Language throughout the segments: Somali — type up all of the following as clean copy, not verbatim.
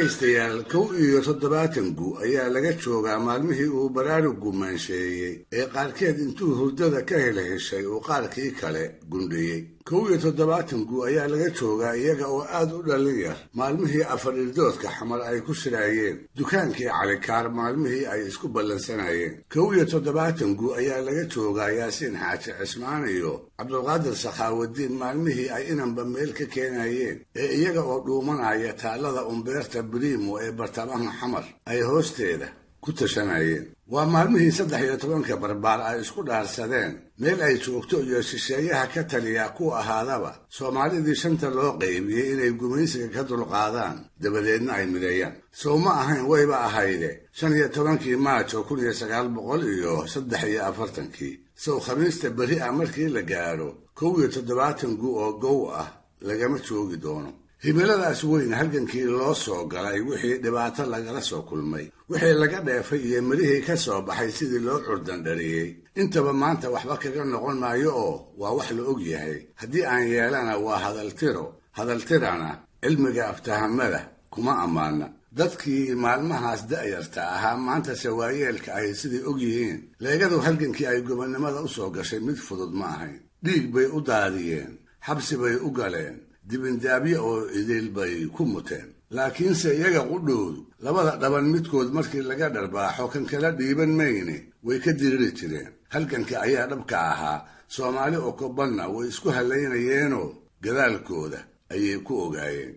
Dhegaystayaal, 71 gu ayaa laga joogaa maalmihii uu baraarugu maansheeyey ee qaarkeed intuu hurdada ka helheshay uu qaarkii kale gundhiyey. 71 gu ayaa laga joogaa iyaga oo aad u dhallin yar maalmihii afar irdoodka Xamar ay ku shiraayeen, dukaankii Calikaar maalmihii ay isku ballansanayeen. 71 gu ayaa laga joogaa Yaasiin Xaaji Cismaan iyo Cabdulqaadir Sakhaawadiin maalmihii ay inanba meel ka keenayeen ee iyaga oo dhuumanaya taallada Umbeerta Brimo ee bartamaha Xamar ay hoosteeda ku tashanayeen. Waa maalmihii 13-ka barbaar ay isku dhaarsadeen meel ay joogto iyo shisheeyaha ka taliya ku ahaadaba Soomaalidii shanta loo qaybiyey inay gumaysiga ka dulqaadaan, dabadeedna ay mideeyaan. Sow ma ahayn? Wayba ahayde. 15-kii Maajo 1943-kii, sow Khamiista berri ah markii la gaadho, 71 gu oo gow ah lagama joogi doono. Himiladaas weyn halgankii loo soo galay, wixii dhibaato lagala soo kulmay, wixii laga dheefay iyo mirihii ka soo baxay sidii loo curdandhariyey, intaba maanta waxba kaga noqon maayo oo waa wax la og yahay. Haddii aan yeelana waa hadaltiro, hadaltirana cilmiga aftahamada kuma ammaana. Dadkii maalmahaas da'yarta ahaa maantase waayeelka ay siday og yihiin, leegadu halgankii ay gobonnimada u soo gashay mid fudud ma ahayn. Dhiig bay u daadiyeen, xabsi bay u galeen, dibindaabyo oo idil bay ku muteen. Laakiinse iyaga qudhoodu labada dhaban midkood markii laga dharbaaxo kan kala dhiiban mayne way ka diriri jireen. Halganka ayaa dhabka ahaa, Soomaali oo kobanna way isku hallaynayeenoo gadaalkooda ayay ku ogaayeen.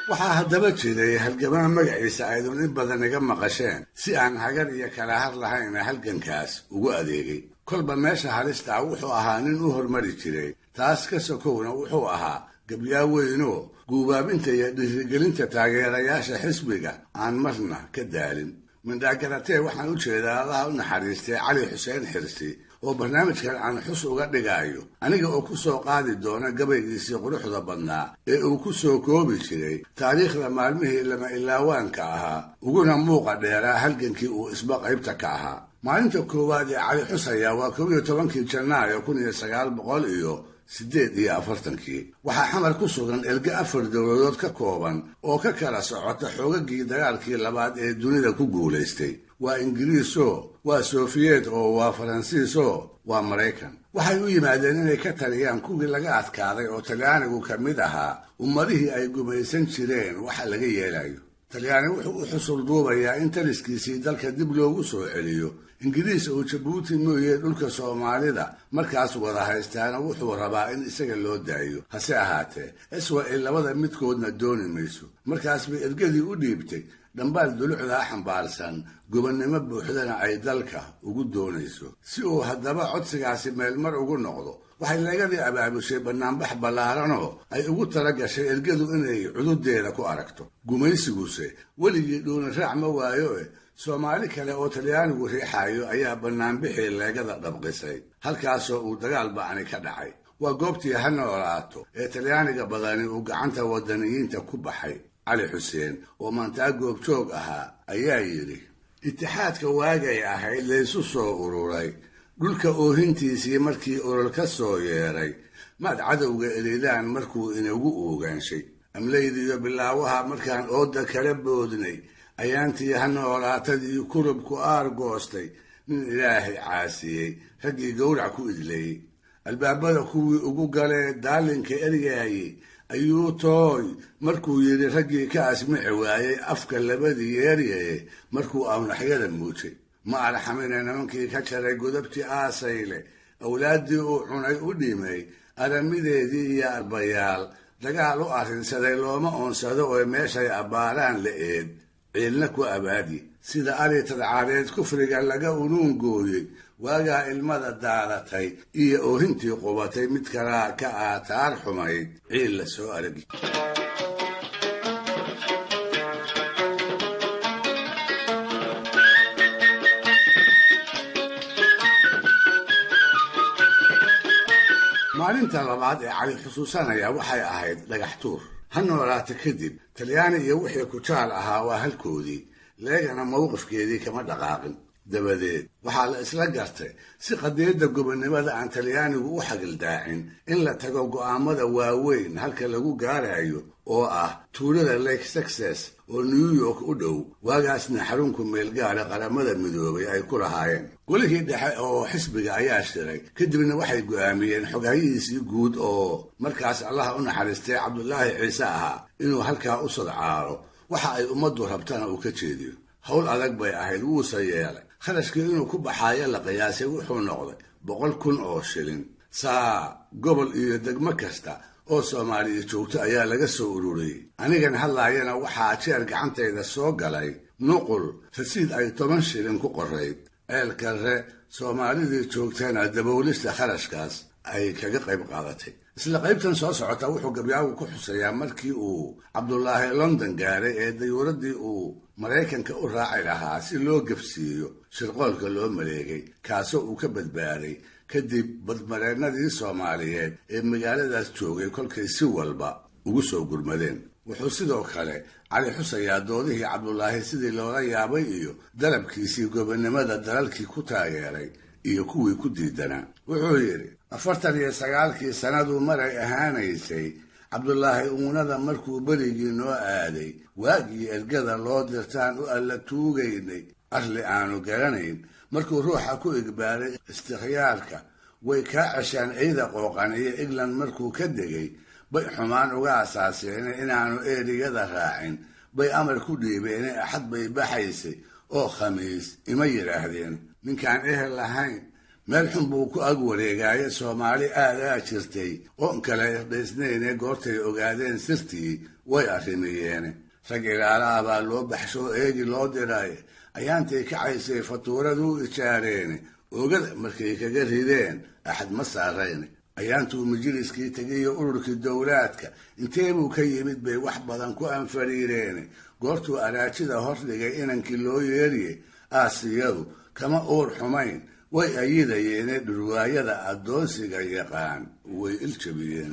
Waxaa haddaba jiray halgamaa magaciisa aydun in badan iga maqasheen, si aan hagar iyo kala har lahayna halgankaas ugu adeegay. Kolba meesha halista ah wuxuu ahaa nin u hormari jiray. Taas ka sokowna wuxuu ahaa gabyaa weynoo guubaabinta iyo dhiirigelinta taageerayaasha xisbiga aan marna ka daalin. Mindhaagaratee waxaan u jeedaa Allaha u naxariistay Cali Xuseen Xirsi, oo barnaamijkan aan xus uga dhigaayo, aniga oo ku soo qaadi doona gabaygiisii quruxda badnaa ee uu ku soo koobi jiray taariikhda maalmihii lama ilaawaanka ahaa uguna muuqa dheeraa halgankii uu isba qaybta ka ahaa. Maalinta koowaad ee Cali xusaya waa 11-kii Janaayo 1948-kii. Waxaa Xamar ku sugan erge afar dowladood ka kooban oo ka kala socota xoogagii dagaalkii labaad ee dunida ku guulaystay. Waa Ingiriisoo, waa Sofiyeet oo, waa Faransiisoo, waa Maraykan. Waxay u yimaadeen inay ka taliyaan kuwii laga adkaaday oo Talyaanigu ka mid ahaa ummadihii ay gumaysan jireen waxa laga yeelayo. Talyaani wuxuu u xusul duubayaa in taliskiisii dalka dib loogu soo celiyo. Ingiriis oo Jabuuti mooyee dhulka Soomaalida markaas wada haystaana wuxuu rabaa in isaga loo daayo. Hase ahaatee Israel labada midkoodna dooni mayso. Markaas bay ergadii u dhiibtay dhambaal dulucdaa xambaarsan, gobonnimo buuxdana ay dalka ugu doonayso. Si uu haddaba codsigaasi meelmar ugu noqdo, waxay leegadii abaabushay bannaanbax ballaaranoo ay ugu tala gashay ergadu inay cududeeda ku aragto. Gumaysiguse weligii dhuuni raac ma waayo e Soomaali kale oo Talyaanigu riixaayo ayaa bannaanbixii leegada dhabqisay, halkaasoo uu dagaal ba'ani ka dhacay. Waa goobtii ha noolaato ee Talyaaniga badani uu gacanta waddaniyiinta ku baxay. Cali Xuseen oo maantaa goobjoog ahaa ayaa yidhi: Itixaadka waagay ahayd laysu soo ururay, dhulka oohintiisii markii olol ka soo yeedhay, maad cadowga elidaan markuu inagu oogaanshay, amlaydiyo bilaawaha markaan ooda kala boodnay, ayaantii ha noolaatadii kurubku aar goostay, nin Ilaahay caasiyey raggii gowrac ku idleeyey, albaabada kuwii ugu galee daalinka eryaayey, ayuu tooy markuu yidhi raggii ka asmici waayey afka labadii yeeryaye markuu awnaxyada muujay, ma arxamine nimankii ka jaray godabtii aasayle, awlaaddii uu cunay u dhimay aramideedii iyo arbayaal dagaal u arrinsaday, looma oonsado oo meeshay abbaaraan la eed ciilna ku abaadi, sida ari tadcaareed kufriga laga unuun gooyey, waagaa ilmada daadatay iyo oohintii qubatay mid kalaa ka aataar xumayd ciil la soo aragi. Maalinta labaad ee Cali xusuusanaya waxay ahayd dhagax tuur. Ha noolaata kadib Talyaani iyo wixii kujaal ahaa waa halkoodii, leegana mowqifkeedii kama dhaqaaqin. Dabadeed waxaa la isla gartay si qadiyadda gobonnimada aan Talyaanigu u xagaldaacin in la tago go'aamada waaweyn halka lagu gaarayo oo ah tuulada Lake Success oo New York u dhow, waagaasna xarunku meelgaara Qaramada Midoobay ay ku lahaayeen. Golihii dhexe oo xisbiga ayaa shiray, kadibna waxay go'aamiyeen xoghayihiisii guud oo markaas Allaha u naxariistay Cabdulaahi Ciise ahaa inuu halkaa u sadcaaro, waxa ay ummaddu rabtana uu ka jeediyo. Hawl adag bay ahayd, wuuse yeelay. Kharashkii inuu ku baxaayo la qiyaasay wuxuu noqday 100,000 oo shilin. Saa gobol iyo degmo kasta oo Soomaaliya joogto ayaa laga soo ururiyey. Anigan hadlaayana waxaa jeer gacantayda soo galay nuqul rasiid ay 10 shilin ku qorayd. Ceelkarre Soomaalidii joogtana daboolista kharashkaas ay kaga qayb qaadatay. Isla qaybtan soo socota wuxuu gabyaagu ku xuseeyaa markii uu Cabdulaahi London gaaray ee dayuuraddii uu Maraykanka u raaci lahaa si loo gebsiiyo shirqoolka loo maleegay, kaasoo uu ka badbaaday kadib badmareennadii Soomaaliyeed ee magaaladaas joogay kolkay si walba ugu soo gurmadeen. Wuxuu sidoo kale Cali xusayaa doodihii Cabdulaahi sidii loola yaabay iyo dalabkiisii gobonnimada dalalkii ku taageeray iyo kuwii ku diidanaa. Wuxuu yidhi: 49-kii sannadu maray ahaanaysay, Cabdulaahi uunada markuu berigii noo aaday, waagii ergada loo dirtaan u alla tuugaynay, arli aanu garanayn markuu ruuxa ku igbaaray istikhyaarka, way kaa ceshaan ciida qooqaniyo. England markuu ka degay bay xumaan uga asaaseene, inaanu eerigada raacin bay amar ku dhiibeene, Axad bay baxaysay oo Khamiis ima yidhaahdeen. Ninkaan ehel lahayn meel xun buu ku ag wareegaaye, Soomaali aadaa jirtay oon kale irdhaysnayne, goortay ogaadeen sirtii way arrimiyeene. Rag ilaalaha baa loo baxshoo eegi loo diray, ayaantay kacaysay fatuuraduu ijaareene, oogada markay kaga rideen Axad ma saarayne. Ayaantuu majliskii tegiyo ururkii dowlaadka inteebuu ka yimid bay wax badan ku anfariireene, goortuu araajida hor dhigay inankii loo yeeriyey, Aasiyadu kama uur xumayn way ayidayeene, dhurwaayada addoonsiga yaqaan way iljabiyeen.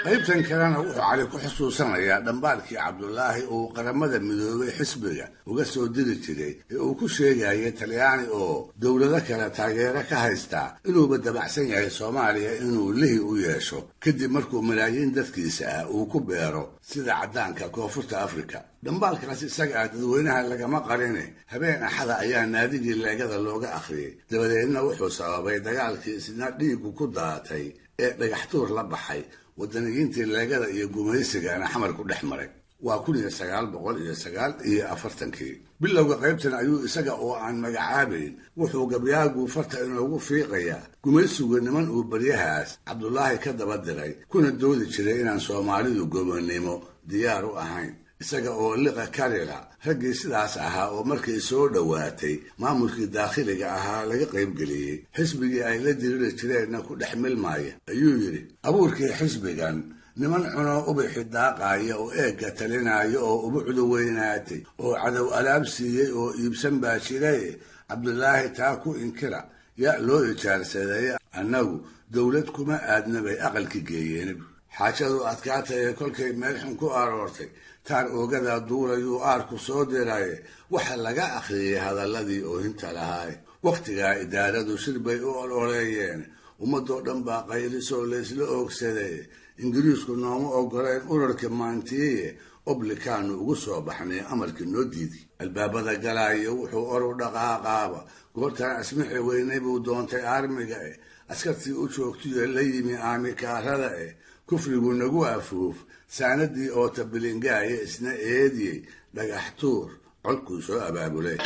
Qaybtan kalena wuxuu Cali ku xusuusanayaa dhambaalkii Cabdulaahi uu Qaramada Midoobay xisbiga uga soo diri jiray ee uu ku sheegayay Talyaani oo dowlado kale taageero ka haystaa inuuba dabacsan yahay Soomaaliya inuu lihi u yeesho kadib markuu malaayiin dadkiisa ah uu ku beero sida caddaanka Koonfurta Afrika. Dhambaalkaas isaga ah dadweynaha lagama qarine, habeen Axada ayaa naadigii leegada looga akhriyey. Dabadeedna wuxuu sababay dagaalkii isna dhiiggu ku daatay ee dhagaxtuur la baxay wadaniyiintii leegada iyo gumaysigana Xamar ku dhex maray. Waa 1949-kii. Bilowga qaybtan ayuu isaga oo aan magacaabayn wuxuu gabyaagu farta inoogu fiiqayaa gumaysigu niman uu baryahaas Cabdulaahi ka daba diray, kuna doodi jiray inaan Soomaalidu gobonnimo diyaar u ahayn, isaga oo liqa karila raggii sidaas ahaa oo markay soo dhowaatay maamulkii daakhiliga ahaa laga qaybgeliyey xisbigii ay la diriri jireenna ku dhex milmaaya. Ayuu yidhi: abuurkii xisbigan niman cunoo ubixi daaqaaya oo eegga talinaya oo ubucdu weynaatay oo cadow alaab siiyey oo iibsan baa jiraye, Cabdulaahi taa ku inkira yaa loo ijaarsadeeye, annagu dowlad kuma aadna bay aqalki geeyeen. Xaajadu adkaatayee kolkay meel xun ku aroortay, taar oogadaa duulayuu aarku soo diraye, waxa laga akhriyey hadalladii oohinta lahaaye. Wakhtigaa idaaradu shir bay u ololeeyeen, ummadoo dhan baa qaylisoo laysla oogsaday, Ingiriisku nooma ogoleen urarka maantiiye, oblikaanu ugu soo baxnay amarkii noo diiday. Albaabada galaayo wuxuu oru dhaqaaqaaba goortaan asmixi weynay buu doontay aarmiga eh, askartii u joogtiyo la yimi aamikaarada eh, kufrigu nagu afuuf saanadii oo tabilingaaya isna eediyey dhagax tuur colkuu soo abaabulay.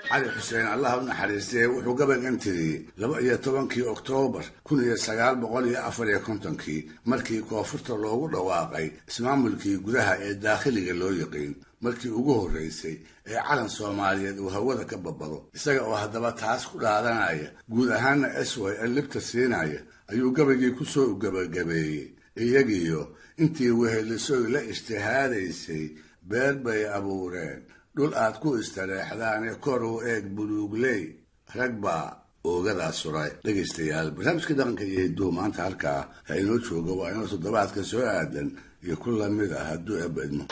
Cali Xuseen Allah u naxariistee wuxuu gabaygan tiriyey 12-kii Oktoobar 1954-kii, markii koonfurta loogu dhawaaqay ismaamulkii gudaha ee daakhiliga loo yiqiin, markii ugu horraysay ee calan Soomaaliyeed uu hawada ka babado. Isaga oo haddaba taas ku dhaadanaya, guud ahaana SYL libta siinaya, ayuu gabaygii ku soo gabagabeeyey Iyagiyo intii wehelisoy la ijtihaadaysay beer bay abuureen dhul aad ku istareexdaane kor u eeg buluugley, rag baa oogadaa suray. Dhegaystayaal, barnaamijka dhaqanka iyo hidduhu maanta halkaa ha inoo jooga. Waa inoo toddobaadka soo aadan iyo ku lamid ah hadduu Eebba idmo.